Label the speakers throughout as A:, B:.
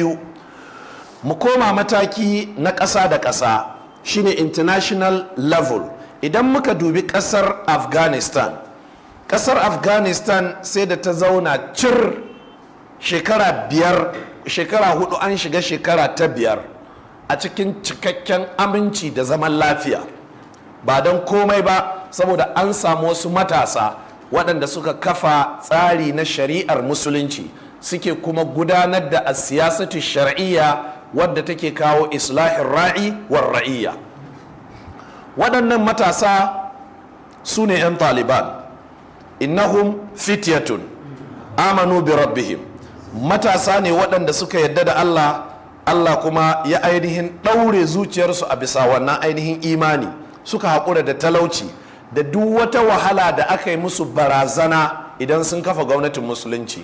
A: Biyu, mu koma mataki na ƙasa da ƙasa, shine international level. Idan muka dubi ƙasar Afghanistan, ƙasar Afghanistan sai da ta zauna cir shekara 5, shekara 4, an shiga shekara ta 5 a cikin cikakken aminci da zaman lafiya. Ba don komai ba, saboda an samu wasu matasa waɗanda suka kafa tsari na shari'ar Musulunci, suke kuma gudanar da a siyasatu shar'iyya wadda take kawo islahin ra'i war ra'iyya. Waɗannan matasa su ne 'yan Taliban. Innahum fityatun amanu bi rabbihim. Matasa ne waɗanda suka yadda da Allah, Allah kuma ya ainihin ɗaure zuciyarsu a bisa wannan ainihin imani. Suka haƙura da talauci da duk wata wahala da aka yi musu barazana idan sun kafa gwamnatin Musulunci.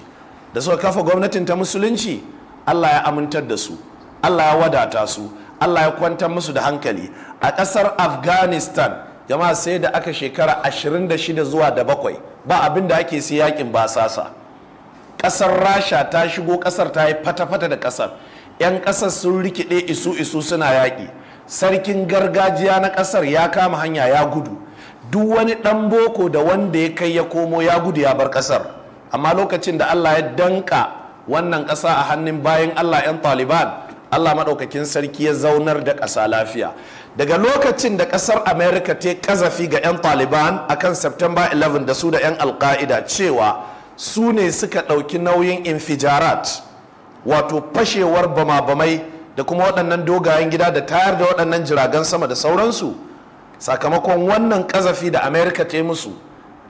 A: Da suka kafa gwamnatin ta Musulunci, Allah ya amintar da su, Allah ya wadata su, Allah ya kwantar musu da hankali. A ƙasar Afghanistan, jama'a, sai da aka shekara 26 zuwa da 7 ba abin da ake sai yakin basasa. Ƙasar Rasha ta shigo ƙasar, ta yi fata-fata da ƙasar. 'Yan ƙasar sun rikide isu-isu suna yaƙi. Sarkin gargajiya na ƙasar ya kama hanya ya gudu. Duk wani ɗan boko da wanda ya kai ya komo ya gudu ya bar ƙasar. Amma lokacin da Allah ya danka wannan ƙasa a hannun bayan Allah 'yan Taliban, Allah maɗaukakin Sarki ya zaunar da ƙasa lafiya. Daga lokacin da ƙasar America ta kazafi ga 'yan Taliban akan September 11 da su da 'yan Alka'ida, cewa su ne suka ɗauki nauyin infijarat, wato fashewar bama-bamai da kuma waɗannan dogayen gida da tayar da waɗannan jiragen sama da sauransu, sakamakon wannan kazafi da America ta yi musu,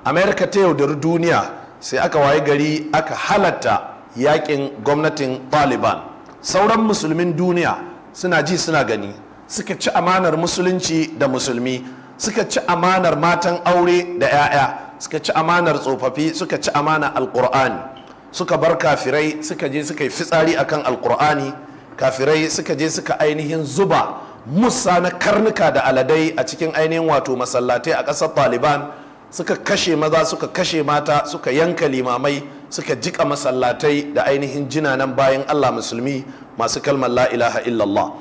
A: America ta yaudari duniya, sai aka waye gari aka halatta yakin gwamnatin Taliban. Sauran Musulmin duniya suna ji suna gani, suka ci amanar Musulunci da Musulmi, suka ci amanar matan aure da 'ya'ya, suka ci amanar tsofaffi, suka ci amanar Alkur'ani, suka bar kafirai suka je suka yi fitsari akan Alkur'ani. Kafirai suka je suka ainihin zuba mussa na karnuka da aladai a cikin ainihin wato masallatai a ƙasar Taliban. Suka kashe maza, suka kashe mata, suka yanka limamai, suka jika masallatai da ainihin jinanan bayan Allah Musulmi masu kalmar la ilaha illallah.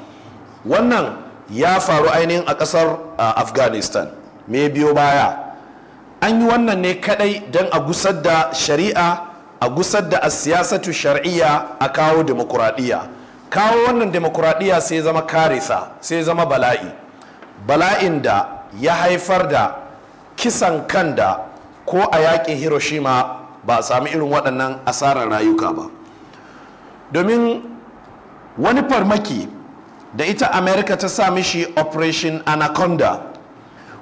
A: Wannan ya faru ainihin a ƙasar Afghanistan. Me biyo baya? An yi wannan ne kadai don a gusar da shari'a, a gusar da siyasatu shar'iyya, a kawo demokuraɗiyya. Kawo wannan demokuraɗiyya sai zama karisa, sai zama bala'i, bala'in da ya haifar da kisan kan da ko a yakin Hiroshima ba a sami irin waɗannan asarar rayuka ba. Domin wani farmaki da ita America ta sa mishi Operation Anaconda,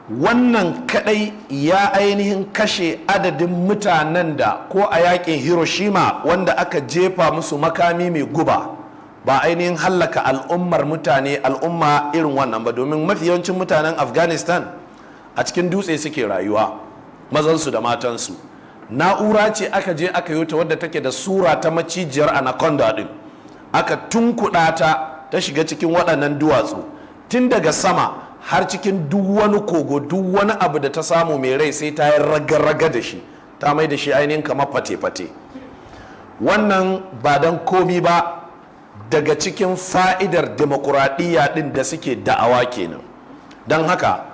A: wannan kadai ya ainihin kashe adadin mutanen da ko a yakin Hiroshima, wanda aka jefa musu makami mai guba, ba ainihin hallaka al'ummar mutane, al'umma irin wannan ba. Domin mafi yawancin mutanen Afghanistan a cikin dutse suke rayuwa, mazansu da matansu. Na'ura ce aka je aka yi ta wadda take da sura ta macijiyar anaconda din. Aka tunkuɗa ta, ta shiga cikin waɗannan duwatsu tun daga sama har cikin duk wani kogo. Duk wani abu da ta samu mai rai sai ta yi raga-raga da shi, ta mai da shi ainihin kamar fate-fate. Wannan ba don komi ba, daga cikin fa'idar demokuraɗiyya ɗin da suke da'awa kenan. Don haka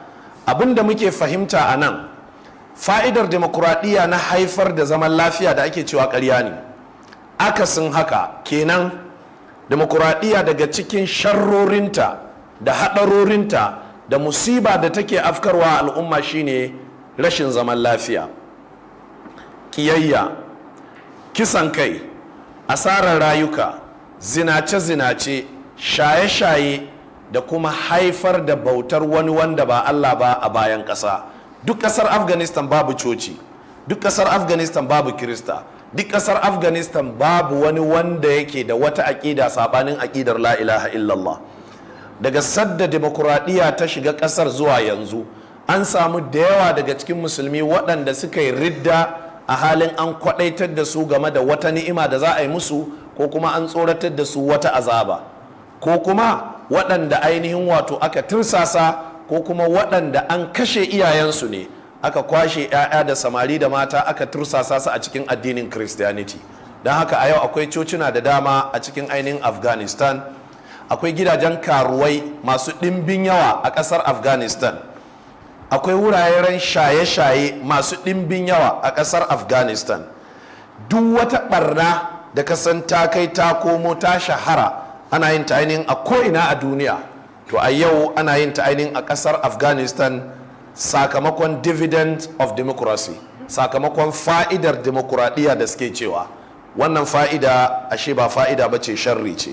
A: abin da muke fahimta a nan, fa'idar demokuraɗiyya na haifar da zaman lafiya da ake cewa ƙarya ne. Akasin haka kenan, demokuraɗiyya daga cikin sharrorinta da haɗarorinta da musiba da take afkarwa al'umma shine rashin zaman lafiya, ƙiyayya, kisan kai, asarar rayuka, zinace-zinace, shaye-shaye, da kuma haifar da bautar wani wanda ba Allah ba a bayan ƙasa. Duk ƙasar Afghanistan babu coci, duk ƙasar Afghanistan babu Kirista, duk ƙasar Afghanistan babu wani wanda yake da wata aƙida saɓanin aƙidar la ilaha illallah. Daga sadda demokuraɗiyya ta shiga ƙasar zuwa yanzu, an samu da yawa daga cikin Musulmi waɗanda suka yi ridda a halin an kwaɗaitar da su game da wata ni'ima da za a yi musu, ko kuma an tsoratar da su wata azaba, ko kuma waɗanda ainihin wato aka tursasa, ko kuma waɗanda an kashe iyayensu ne, aka kwashe 'ya'ya da samari da mata aka tursasa su a cikin addinin Christianity. Don haka a yau akwai cocina da dama a cikin ainihin Afghanistan. Akwai gidajen karuwai masu ɗimbin yawa a ƙasar Afghanistan. Akwai wuraren shaye-shaye masu ɗimbin yawa a ƙasar Afghanistan. Duk wata ɓarna da ka san ta kai ta komo, ta shahara, ana yin ta ainihin a ko'ina a duniya, to a yau ana yin ta ainihin a ƙasar Afghanistan, sakamakon dividend of democracy, sakamakon fa'idar demokuraɗiyya da suke cewa. Wannan fa'ida ashe ba fa'ida ba ce, sharri ce.